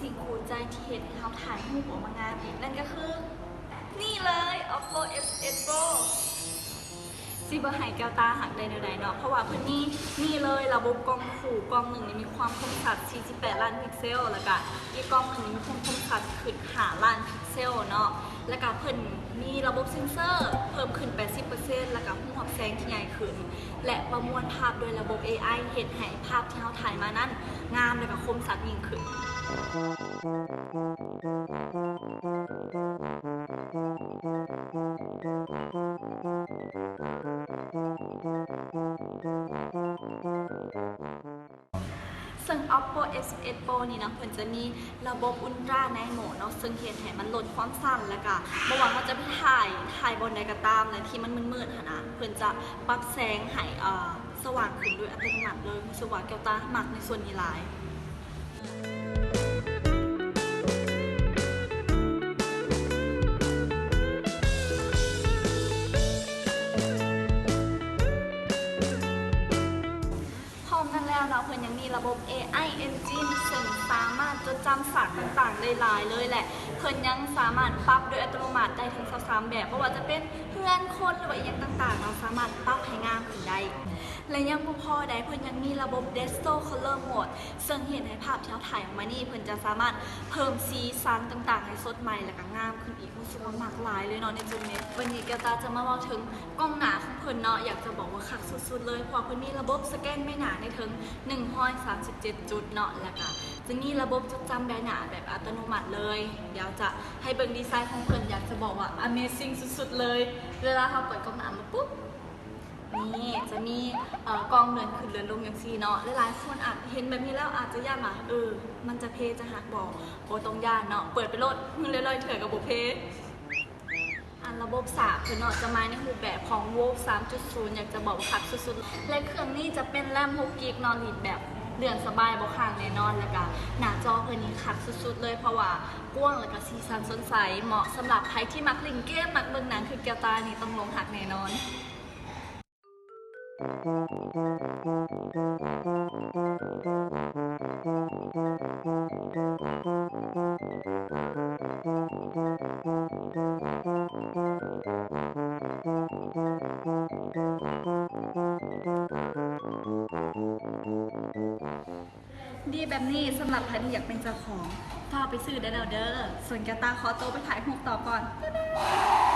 ສິ່ງຄູ່ໃຈທີ່ເຮັດໃຫ້ເຮົາຖ່າຍຮູບອອກມາງາມອີກ ນັ້ນກໍຄື ນີ້ເລີຍ Oppo F Eight Pro. ຊິບໍ່ໃຫ້ແກ້ວຕາຮັກໄດ້ແນວໃດເນາະ ເພາະວ່າເພິ່ນມີ ນີ້ເລີຍ ລະບົບກ້ອງຄູ່ ກ້ອງໜຶ່ງນີ້ມີຄວາມຄົມຊັດສີ່ສິບແປດລ້ານພິກເຊວ ແລ້ວກະອີກກ້ອງໜຶ່ງນີ້ມີຄວາມຄົມຊັດຂຶ້ນຫ້າລ້ານພິກເຊວເນາະ ແລ້ວກະເພິ່ນມີລະບົບເຊັນເຊີເພີ່ມຂຶ້ນແປດສິບເປີເຊັນ ແລ້ວກະຮູບຮັບແສງທີ່ໃຫຍ່ຂຶ້ນ ແລະ ປະມວນພາບໂດຍລະບົບ ເອໄອ ເຮັດໃຫ້ພາບທີ່ເຮົາຖ່າຍມານັ້ນງາມ ແລະ ກະຄົມຊັດຍິ່ງຂຶ້ນ. ເຊິ່ງ Oppo F Eight Pro ນີ້ເນາະ ເພິ່ນຈະມີລະບົບ Ultra Night Mode ເນາະ ເຊິ່ງເຮັດໃຫ້ມັນລົດຄວາມສັ່ນ ແລ້ວກະບໍ່ວ່າເຮົາຈະໄປຖ່າຍ ຖ່າຍບ່ອນໃດກໍຕາມ ແລະ ທີ່ມັນມືດໆຫັ້ນນະ ເພິ່ນຈະປັບແສງໃຫ້ ເອີ ສະຫວ່າງຂຶ້ນໂດຍອັດຕະໂນມັດເລີຍ. ຮູ້ສຶກວ່າແກ້ວຕາມັກໃນສ່ວນນີ້ຫຼາຍ. ພ້ອມນັ້ນແລ້ວເນາະ ເພິ່ນຍັງມີລະບົບ ເອໄອ Engine ເຊິ່ງສາມາດຈົດຈຳສາກຕ່າງໆໄດ້ຫຼາຍເລີຍ ແລະ ເພິ່ນຍັງສາມາດປັບໂດຍອັດຕະໂນມັດໄດ້ເຖິງຊາວສາມແບບ ບໍ່ວ່າຈະເປັນເຮືອນ ຄົນ ຫຼືວ່າອີ່ຫຍັງຕ່າງໆເນາະ ສາມາດປັບໃຫ້ງາມຂຶ້ນໄດ້. ແລະ ຍັງບໍ່ພໍໃດ ເພິ່ນຍັງມີລະບົບ Distro Color Mode ເຊິ່ງເຮັດໃຫ້ພາບທີ່ເຮົາຖ່າຍອອກມານີ້ ເພິ່ນຈະສາມາດເພີ່ມສີສັນຕ່າງໆໃຫ້ສົດໃໝ່ ແລະ ກະງາມຂຶ້ນອີກ. ຮູ້ສຶກວ່າມັກຫຼາຍເລີຍເນາະໃນຈຸດນີ້. ວັນນີ້ແກ້ວຕາຈະມາເວົ້າເຖິງກ້ອງໜ້າຂອງເພິ່ນເນາະ ຢາກຈະບອກວ່າຄັກສຸດໆເລີຍ ເພາະວ່າເພິ່ນມີລະບົບສະແກນໃບໜ້າໄດ້ເຖິງໜຶ່ງຮ້ອຍສາມສິບເຈັດຈຸດເນາະ ແລ້ວກະຈະມີລະບົບຈົດຈຳໃບໜ້າແບບອັດຕະໂນມັດເລີຍ. ດຽວຈະໃຫ້ເບິ່ງດີໄຊຂອງເພິ່ນ ຢາກຈະບອກວ່າ Amazing ສຸດໆເລີຍ. ເວລາເຮົາເປີດກ້ອງໜ້າມາປຸບ ນີ້ຈະມີ ເອີ ກ້ອງເລື່ອນຂຶ້ນເລື່ອນລົງຈັ່ງຊີ້ເນາະ. ຫຼາຍໆຄົນອາດເຫັນແບບນີ້ແລ້ວອາດຈະຢ້ານວ່າ ເອີ ມັນຈະເພຈະຫັກບໍ່? ບໍ່ຕ້ອງຢ້ານເນາະ ເປີດໄປໂລດ ເລື້ອຍໆເທື່ອກໍບໍ່ເພ. ອັນລະບົບສາກເພິ່ນເນາະ ຈະມາໃນຮູບແບບຂອງ Wolf ສາມຈຸດສູນ ຢາກຈະບອກວ່າຄັກສຸດໆ ແລະ ເຄື່ອງນີ້ຈະເປັນ RAM ຫົກກິກເນາະ ລີດແບບເລື່ອນສະບາຍ ບໍ່ຄ້າງແນ່ນອນ ແລ້ວກະໜ້າຈໍເພິ່ນນີ້ຄັກສຸດໆເລີຍ ເພາະວ່າກວ້າງ ແລ້ວກະສີສັນສົດໃສ ເໝາະສຳລັບໃຜທີ່ມັກຫຼິ້ນເກມ ມັກເບິ່ງໜັງຄືແກ້ວຕານີ້ ຕ້ອງຫຼົງຮັກແນ່ນອນ. ດີແບບນີ້ ສຳລັບໃຜທີ່ຢາກເປັນເຈົ້າຂອງ ຟ້າວໄປຊື້ໄດ້ແລ້ວເດີ. ສ່ວນແກ້ວຕາຂໍໂຕໄປຖ່າຍຮູບຕໍ່ກ່ອນ. ບາຍບາຍ.